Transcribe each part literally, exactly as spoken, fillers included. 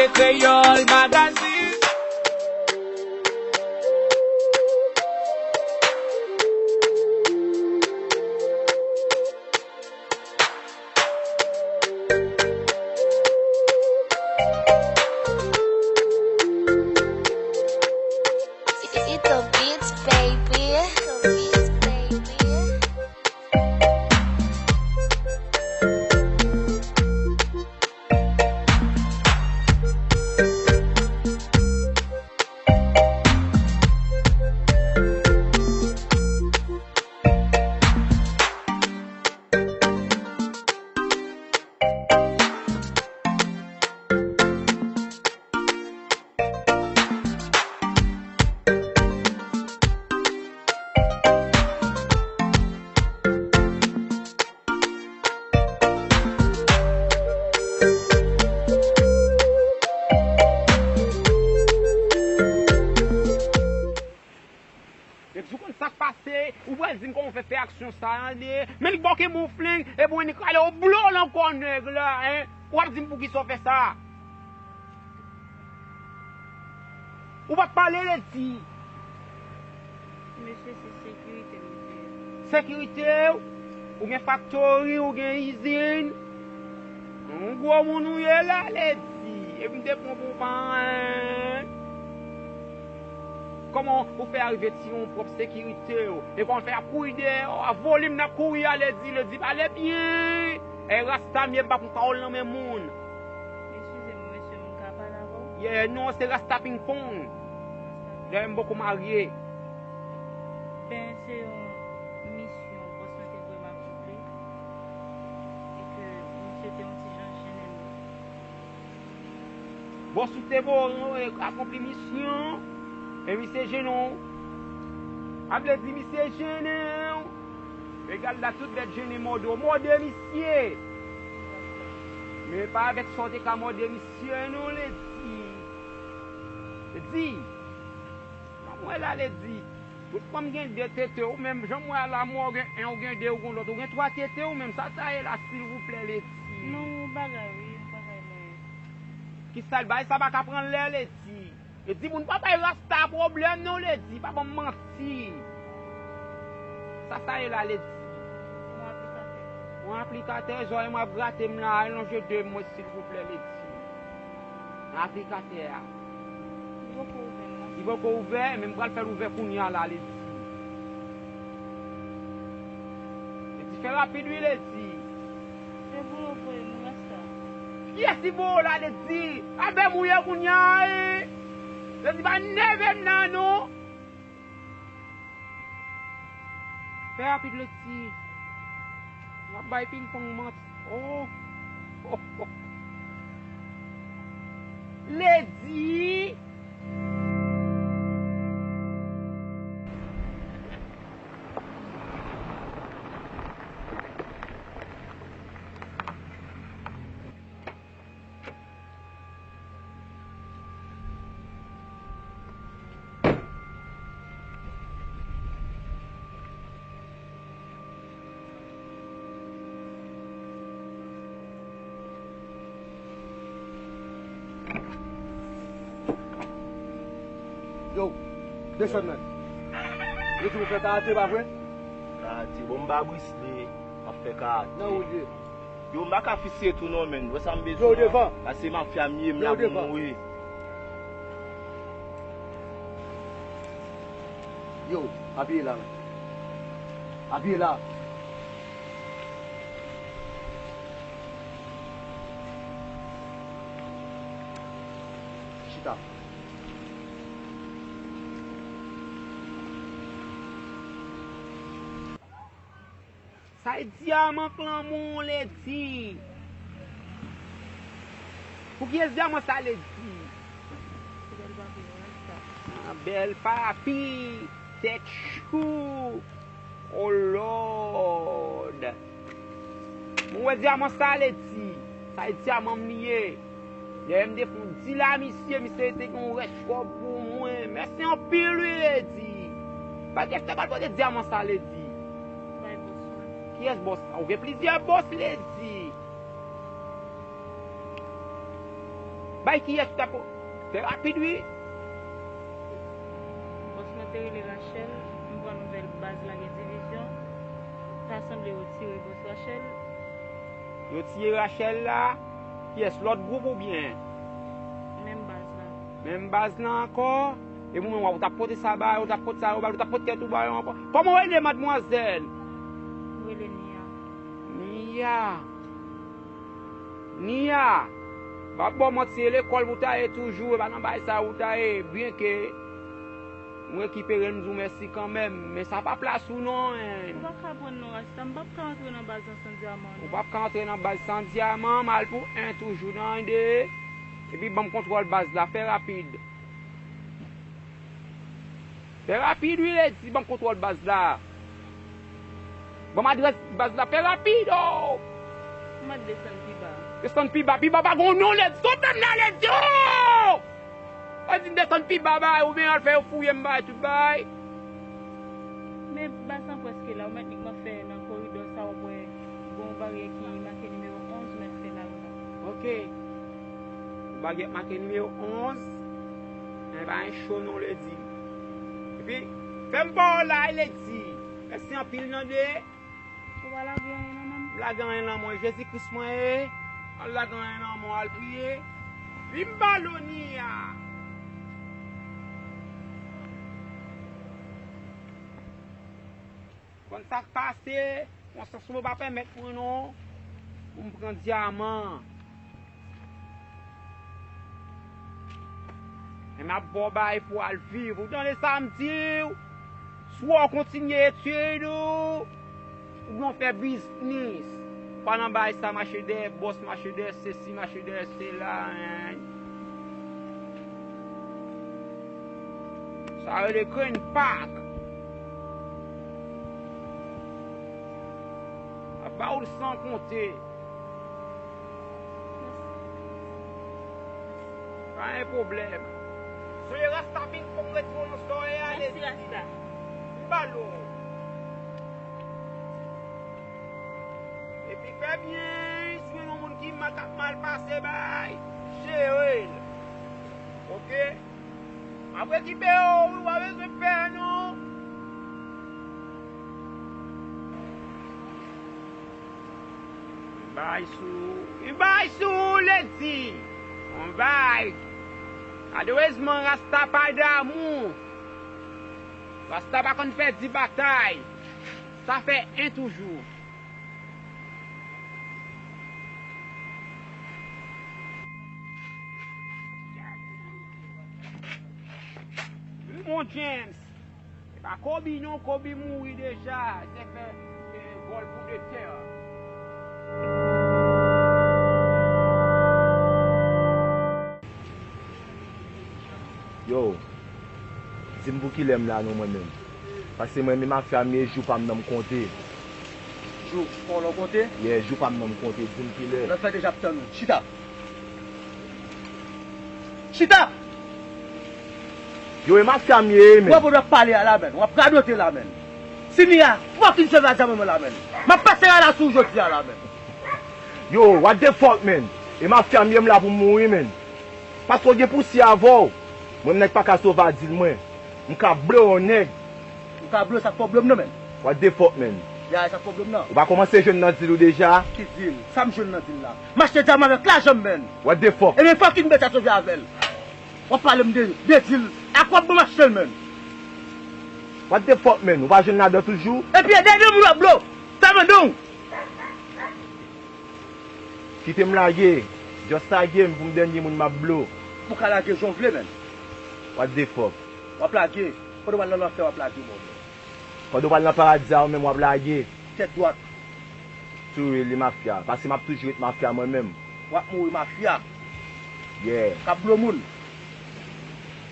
Kreyòl Magazine. It's the beats, baby. It's the beats, baby. Epi si w konn sa k pase, ou pral di m kòman w fè fè aksyon sa a, tande? Men li ba w kenbe yon fleng, epi w annik rale w blo nan kò nèg la, en? W ap di m poukisa w fè sa? Ou pa pale, Ledi. Mesye, se sekirite m te ye. Sekirite w? Ou gen faktori, ou gen izin. Yon gwo moun ou ye la, Ledi. Epi m te pran pou w pa anyen. Kòman ou fè arive tire yon pwòp sekirite w? E kòman w fè ap kouri dèyè w a? Vole m n ap kouri a, Ledi. Ledi, pale byen. E rasta m ye, m pa pran pawòl nan men moun. Eskize m, mesye, m ka pale avè w? Yeah, non, se rasta pingpong. Dayè, m poko marye. Ben, se yon misyon bòs mwen te voye m akonpli. E ke misye te yon ti jan jennen m. Bòs ou te voye w akonpli misyon, e misye jennen w. A vle di misye jennen w. Egal la, tout bèt jennen mòde w. Mòde misye. Men pa avèk sa w te ka mòde misye, non, Ledi. Ledi. Kòman w wè la, Ledi? Tout fanm gen de tete, ou menm, jan m wè a la, mwen, ou gen en, ou gen de, ou gen lòt, ou gen twa tete, ou menm, sa sa ye la, silvouplè, Ledi? Non, yon bagay, wi, yon bagay, men. Kisa l bay, sa pa ka pran lè, Ledi? Ledi, moun pa bay rasta pwoblèm, non, Ledi, pa ban m manti. Sa sa ye la, Ledi? Yon aplikatè. Yon aplikatè, zòrèy mwen ap grate m la, al lonje de m, silvouplè, Ledi. Nan aplikatè a. Li poko ouvè, non. Li poko ouvè, men m pral fè l ouvè kounye a la, Ledi. Ledi, fè rapid, wi, Ledi. Se pou yo voye m, rasta. Kiyès li voye w la, Ledi? Avè m ou ye kounye a, wi. Ledi, pa nève m nan, non. Fè rapid, Ledi. W ap bay pingpong manti. Oh. Ledi. Yo, desann men. Yo di w fè karate, pa vre? Karate, bon, m pa Bruce Lee, m ap fè karate. Nan wout li. Yo, m pa ka fisye tou non, menn. Wè sa m bezwen an? Yo, devan. Paske mafya m ye, m la pou mouri. Yo, apiye la, menn. Apiye la. Chita. Sa e dyaman k lanmou, Ledi? Pou kiyès dyaman sa, Ledi? Pou bèl papi, rasta. Ah, bèl papi, tèt chou. Oh Lord. Mwen wè dyaman sa, Ledi. Sa e dyaman m li ye. Dèyè m te fon di la misye, misye te gen yon rèch kòb pou mwen. Mèsi anpil wi, Ledi. Pa gen, te pral pote dyaman sa, Ledi. Bay bòs mwen. Kiyès bòs la? Ou gen plizyè bòs, Ledi. Bay kiyès ki t ap fè rapid wi. Bòs mwen te rele Rachel, m pran nouvèl baz la gen divizyon. Ta sanble yo tire bòs Rachel. Yo tiye Rachel la? Kiyès, lòt gwoup oubyen? Menm baz la. Menm baz la ankò? E mwen menm w t ap pote sa ba yo, w t ap pote sa yo ba yo, w t ap pote kèt ou ba yo ankò. Kòman w rele, madmwazèl? M rele Nia. Nia. Nia. M ap ba w manti, e lekòl pou w ta ye toujou, e pa nan bagay sa ou ta ye, byenke m rekipere l, m di w mèsi kanmenm, men sa pa plas ou non, en. Ou pa ka pran non, Rasta, m p ap ka antre nan baz lan san dyaman, non. Ou p ap ka antre nan baz san dyaman, m al pou en toujou nan de. Epi ban m kontwòl baz la, fè rapid. Fè rapid wi, Lady, ban m kontwòl baz la. Ban m adrès baz la, fè rapid, oh! M ap desann pi ba. Desann pi ba, pi ba pa gon non, Lady, sot nan la, Lady, oh! Lady, m desann pi ba, bay, oubyen al fè yo fouye m, bay, tout bay. Men baz lan prèske la, ou mèt li k m ap fè nan koridò sa, w ap wè gon baryè ki make nimewo onz, ou mèt fè la, ou la. Ok. Gon baryè k make nimewo onz, men pa gen cho non, Lady. Epi, fè m ba w la, Lady. Mèsi anpil, non, de. Ou pa lage anyen nan men m? M lage anyen nan men w, Jezi Kris mwen ye. Al lage anyen nan men w, al priye. Vin ba l, Nia. Konn sa k pase, konsyans mwen pa pèmèt mwen non, pou m pran dyaman. Men m ap ba w bagay pou w al viv. Ou tande sa m di w? Si w kontinye etid ou, oubyen w fè biznis, ou pa nan bagay sa, mache dèyè bòs, mache dèyè sesi, mache dèyè sela, en. Sa rele Green Park. Ap ba w l san konte. Pa gen pwoblèm. Soyez Rasta Ping Pong ret konnen sa w ye a, Lady. Mèsi, Rasta. M ba l ou. Epi fè byen, si w wè yon moun ki mal, k ap mal pase, bay, jere l. Ok? M ap rekipe w wi, w pa bezwen pè non. Bay sou, bay sou, Lady. On bay. Malerezman, Rasta pa damou. Rasta pa konn pèdi batay. Sa fè en toujou. Wi, mon James. E pa Kobe non, Kobe mouri deja. Se fè, e, vòl pou de tè. Yo, di m pou kilè m la non mwen menm. Paske mwen menm mafya m ye, jou pa m nan m konte. Jou pa w nan w konte? Yeah, jou pa m nan m konte, di m kilè. Lòt fè deja ap tann ou. Chita. Chita! Yo, e mafya m ye, men. W ap pale a la, men. W ap radote la, men. Si Nia fucking sove a dyaman mwen la, men. M ap pase a la sou ou jodi a la, men. Yo, what the fuck, man? E mafya m ye, m la pou m mouri, man. Paske w gen pousyè avè w. Mwen, m nèg pa ka sove a dil mwen. M ka blow yon nèg. Ou ka blow, sa k pwoblèm nan, man? What the fuck, man? Ya, sa k pwoblèm nan? Ou pa kòmanse jwenn nan dil ou deja? Ki dil? Sa m jwenn nan dil la? M achte dyaman avèk lajan m, man. What the fuck? E men fucking bèt sa sove avè l. W ap pale m de, de dil. Ak w ap ban m achte l, man. What the fuck, man? Ou pa jwenn ladan toujou? Epi e dènye moun w ap blow. Sa mande w. Kite m lage. Just lage m pou m dènye moun m ap blow. Ou ka lage jan w vle, man. What the fuck? W ap lage. Pandan w pral nan lanfè, w ap lage, mon. Pandan w pral nan paradi a, ou menm w ap lage. Tèt dwat. Tou rele mafya. Paske m ap toujou ret mafya mwen menm. W ap mouri mafya. Yeah. K ap blow moun.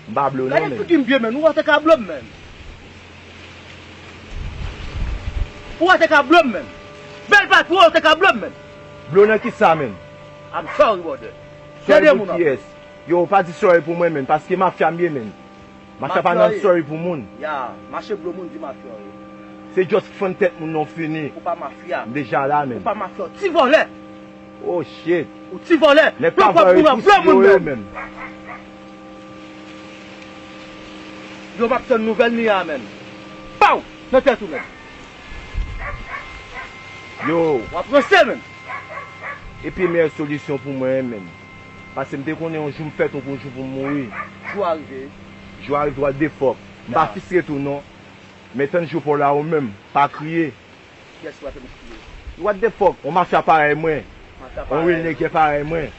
M pa blow non, men. Gade figi m byen, men. Ou wè te ka blow m, men. Ou wè te ka blow m, men. Bèl patwon, ou te ka blow m, men. Blow nan kisa, men? I'm sorry, brother. Sorry pou kiyès? Yo, pa di sorry pou mwen, men, paske mafya m ye, men. Mafya pa nan sorry pou moun. Ya, mache blow moun di mafya w ye. Se just fann tèt moun nan fini. Ou pa mafya. M deja la, men. Ou pa mafya, ti vòlè. Oh shit. Ou ti vòlè. Nèg pa vòlè, pou mwen, pou mwen menm. Yo, m ap tann nouvèl ni a menm. Paw! Nan tèt ou menm. Yo. W ap ranse menm. Epi meyè solisyon pou mwen menm. Paske m te konnen yon jou m fèt, yon jou pou m mouri. Jou a rive. Jou a rive, what the fuck. M pa fistre tou non. Men tann jou pa w la ou menm, pa kriye. Kiyès ki pa fè m kriye? What the fuck? On mafya parèy mwen. On real nèg parèy mwen.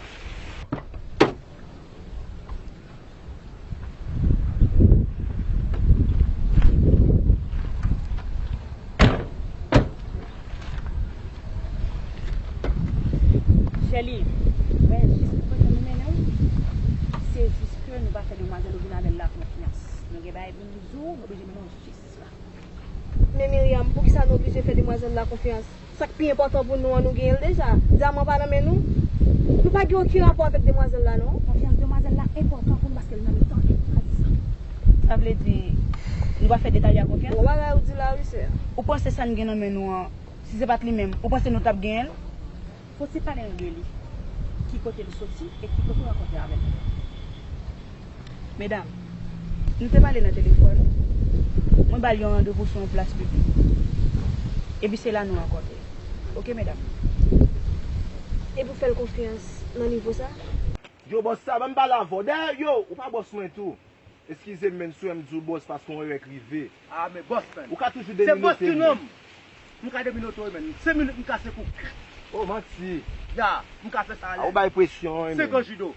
Chèli, wè, jis pou kote nou mennen w, se jis ke nou pa fè demwazèl ou vin avè l la konfyans. Nou gen bagay pou nou di w, nou oblije mennen w jis la. Men Myriam, poukisa nou oblije fè demwazèl la konfyans? Sa k pi enpòtan pou nou an, nou genyen l deja. Dyaman pa nan men nou. Nou pa gen okenn rapò avèk demwazèl la non. Konfyans demwazèl la enpòtan pou nou paske l nan mitan nou. Pa di sa. Sa vle di, nou pa fè detay a konfyans? Bon bagay ou di la wi sè. Ou panse sa n gen nan men nou an, si se pa t li menm, ou panse nou t ap genyen l? Fò w te pale nou de li. Ki kote l soti e ki kote w rankontre avè l? Medam, nou te pale nan telefòn. Mwen ba l yon randevou sou yon plas piblik. Epi se la nou rankontre. Oke, medam? Epi w fè l konfyans nan nivo sa? Yo, bòs sa, ban m pale avè w. Dayè, yo, ou pa bòs mwen tou. Eskize m, men m swè m di w bòs paske yon erè k rive. Ah, men bòs, man. Ou ka toujou dominote m. Se bòs ki nonm. M ka dominote w, man. Senk minit, m kase kou. Oh, manti. Ya, m ka fè sa alèz. A, ou bay presyon, wi, men. Senk an jido.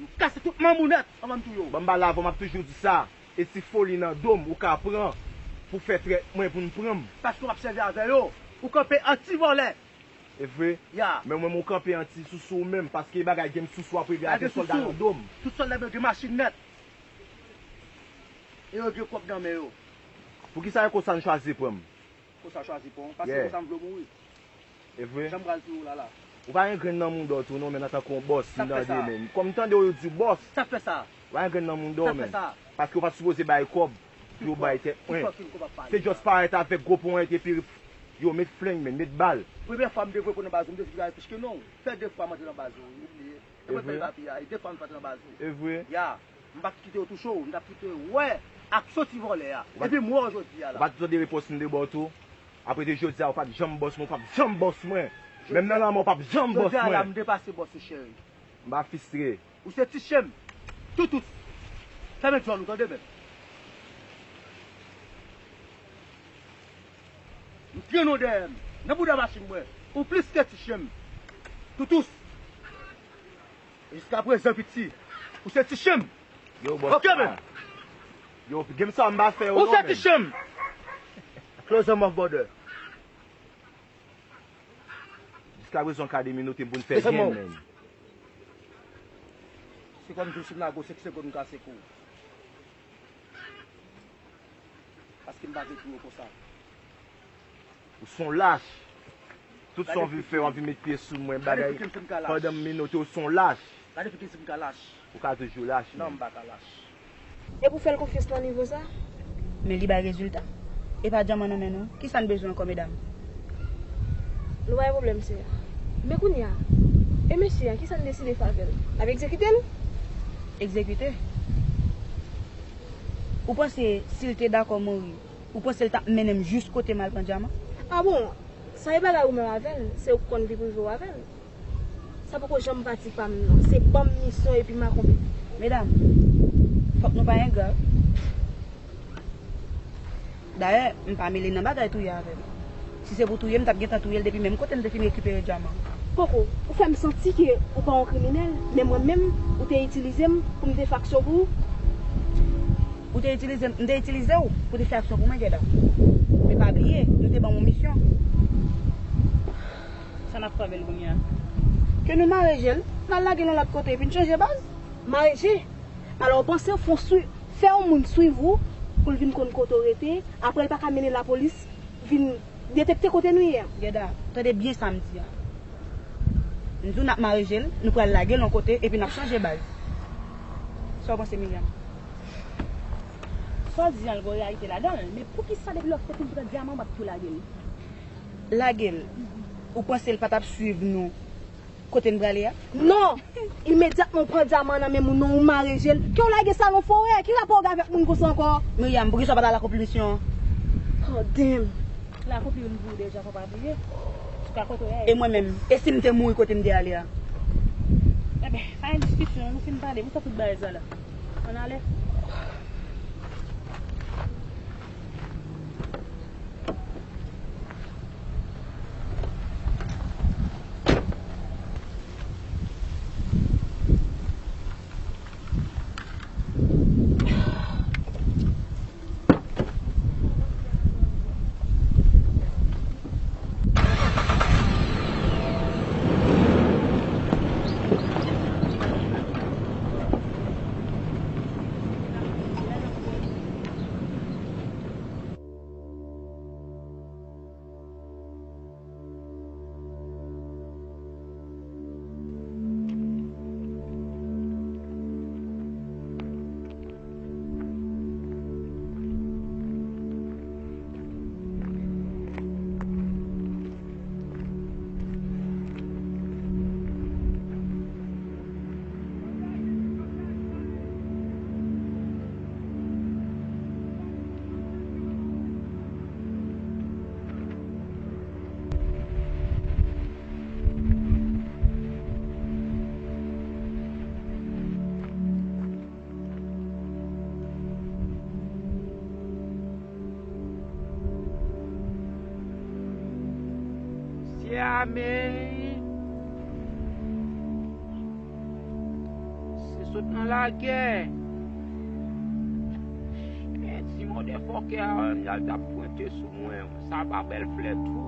M kase tout manm ou nèt, anvan m touye w. Ban m pale avè w, m ap toujou di sa. E ti foli nan do m, ou ka pran pou fè trèt mwen, pou n pran m. Paske w ap sèvi avè yo. Ou kanpe an ti vòlè. E vre? Ya. Men mwen, mwen kanpe an ti sousou menm, paske bagay gen m sousou ap regle avè sòlda nan do m. Tout sòlda m yo gen machin nèt. E yo gen kòb nan men yo. Poukisa e konsa n chwazi pran m? Konsa chwazi pran w, paske konsa m vle w mouri. E vre? Jan m pral touye w la la. Ou pa gen grenn nan mouda w tou non, men antanke yon bòs, m tande men. Kòm m tande w yo di w bòs. Sa k fè sa? Ou pa gen grenn nan mouda w men. Paske w pa t sipoze bay kòb. Pou yo bay tèt mwen. Se just parèt avèk gwo ponyèt epi yo met flenk men, met bal. Premyè fwa m te voye pou nan baz ou, m te di ki bagay plis ke non. Fè de fwa m antre nan baz ou, ou bliye. E mwen fè l pa pi a, e de fwa m antre nan baz ou. E vre? Ya. M pa t kite yo touche w, m t ap kite w wè aksyon ti vòlè a. Epi m wè w jodi a la. Ou pa t tande repons m te ba w tou? Apre de jodi a, ou p ap janm bòs mwen, ou p ap janm bòs mwen. Menm nan lanmò, ou p ap janm bòs mwen. Jodi a la, m depase bòs ou, cheri. M pa fistre. Ou se ti chen m. Toutous. Fèmen djòl ou tande men. M trennen w dèyè m. Nan bouda machin mwen. Ou plis ke ti chen m. Toutous. E jiskaprezan piti. Ou se ti chen m. Yo, bòs. Ok men. Yo, game sa m pa fè yo non men. Ou se ti chen m. Close your mouth, brother. Jiskaprezan w ka deminote m pou n fè game men. Se kòm tou si m lage w senk segonn m kase kou. Paske m pa vle touye w konsa. Ou s on lach. Tout sa w vin fè, w ap vin met pye sou mwen, bagay. Pandan m minote w, s on lach. Gade fi ki di m ka lach. Ou ka toujou lach. Non, m pa ka lach. Epi w fè l konfyans nan nivo sa? Men li bay rezilta. E pa dyaman nan men nou. Kisa n bezwen ankò, medam? Nou pa gen pwoblèm, sè. Men kounye a, e mesye a, kisa n deside fè avè l? N ap egzekite l? Egzekite? Ou panse si l te dakò mouri, ou panse l t ap mennen m jis kote m al pran dyaman? A bon? Sa e bagay ou menm avè l, se ou k konn vi prive w avè l. Sa poko janm pati pa m non. Se ban m misyon epi m akonpli. Medam, fòk nou pa engra. Dayè, m pa mele nan bagay touye avè l. Si se pou touye m, m t ap gentan touye l depi menm kote m te fin rekipere dyaman. Koko, ou fè m santi ke ou pa yon kriminèl, men mwen menm, ou te itilize m pou m te fè aksyon pou ou. Ou te itilize m, m te itilize w pou te fè aksyon pou mwen, Guedda. Men pa bliye, nou te ban m yon misyon. Sa n ap fè avè l kounye a? Ke nou mare je l, n al lage l yon lòt kote epi n chanje baz. Mare je? Alò w panse fè yon swi, fè yon moun swiv ou pou l vin konn kote w rete, apre l pa ka mennen lapolis vin detekte kote nou ye a? Guedda, tande byen sa m di a. M di w n ap mare je l, nou pral lage l yon kote epi n ap chanje baz. Sa w panse, Myriam? Sa w di an, l gen yon reyalite ladan l, men poukisa depi lè w fin pran dyaman w p ap tou lage l? Lage l? Ou panse l pa t ap swiv nou Kote n prale a? Non! Imedyatman w pran dyaman nan men moun nan, ou mare je l, ke w lage sa nan forè. Ki rapò w gen avèk moun konsa ankò? Myriam, poukisa w pa t al akonpli misyon an? Oh, damn! L akonpli youn pou ou deja, fò w pa bliye. Ou ka konte w. E mwen menm? E si m te mouri kote m te ale a? Enben, pa gen diskisyon, nou fin pale, poukisa tout bagay sa la? Ann ale. Mesye ame, se sot nan lagè. Men ti motherfucker a menm, y al t ap pwente sou mwen. Sa pa bèl flè tou.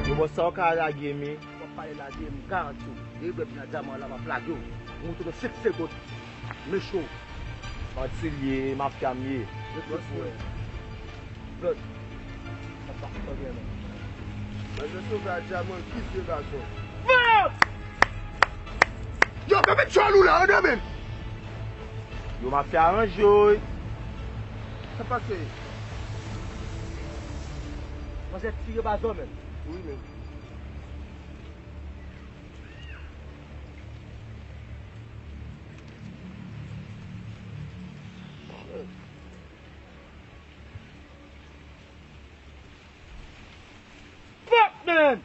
Yo, bòs, sa w ka lage, men. W ap pale lage, m garanti w. Depi lè w vin nan dyaman la, m ap lage w. Mwen tounen senk segonn. Men cho. Antilye, mafya m ye. Blood, sa pa fè byen, non. Mwen, je sove a dyaman, kis de gazon. Yo, bebe tchòl ou la, andan men. Yo, mafya aranje w. Sa pase? Manzè tire bazò, men. Wi, men. Fuck, man!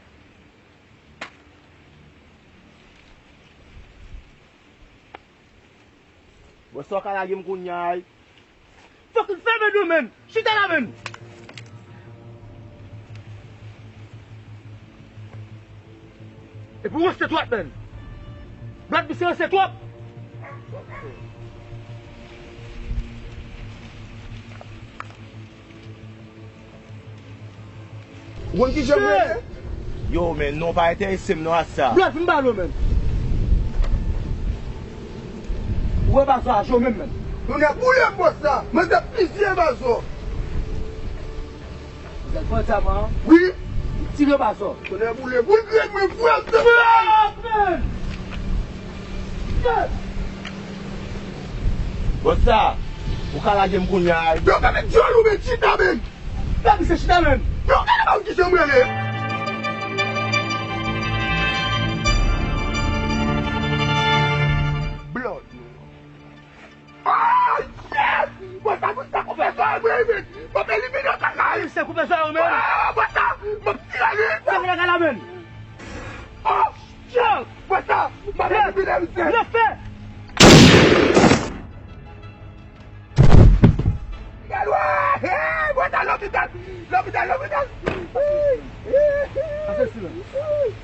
Bòs, sa w ka lage m kounye a, wi. Fucking fèmen nou, man! Chita la, man! Epi w ranse twòp, man! Brad, misye ranse twòp! Ou konn kijan m rele? Yo, men, non, pa enterese m non ak sa. Blòf, m ba l ou menm. Ou wè bazò a, je w menm, menm. Nou gen boule bòs la. Mwen se plizyè bazò. Ou pran dyaman an? Wi. Tire bazò. Tonnè boule. Boule grenn mwen, frè, se frè, men. Bòs sa, ou ka lage m kounye a. Yo, gade dyòl ou, men chita, men. Gade misye chita, men. Yo, gade ba m kijan m rele. Sa yo, men. Ah, bwè sa, m ap tire li. Sa vle gala, men. Oh, yo. Bwè sa, m ap tire li, men. Nan fè. Gade, hey, bwè sa, lopital, lopital, lopital. Ase silans.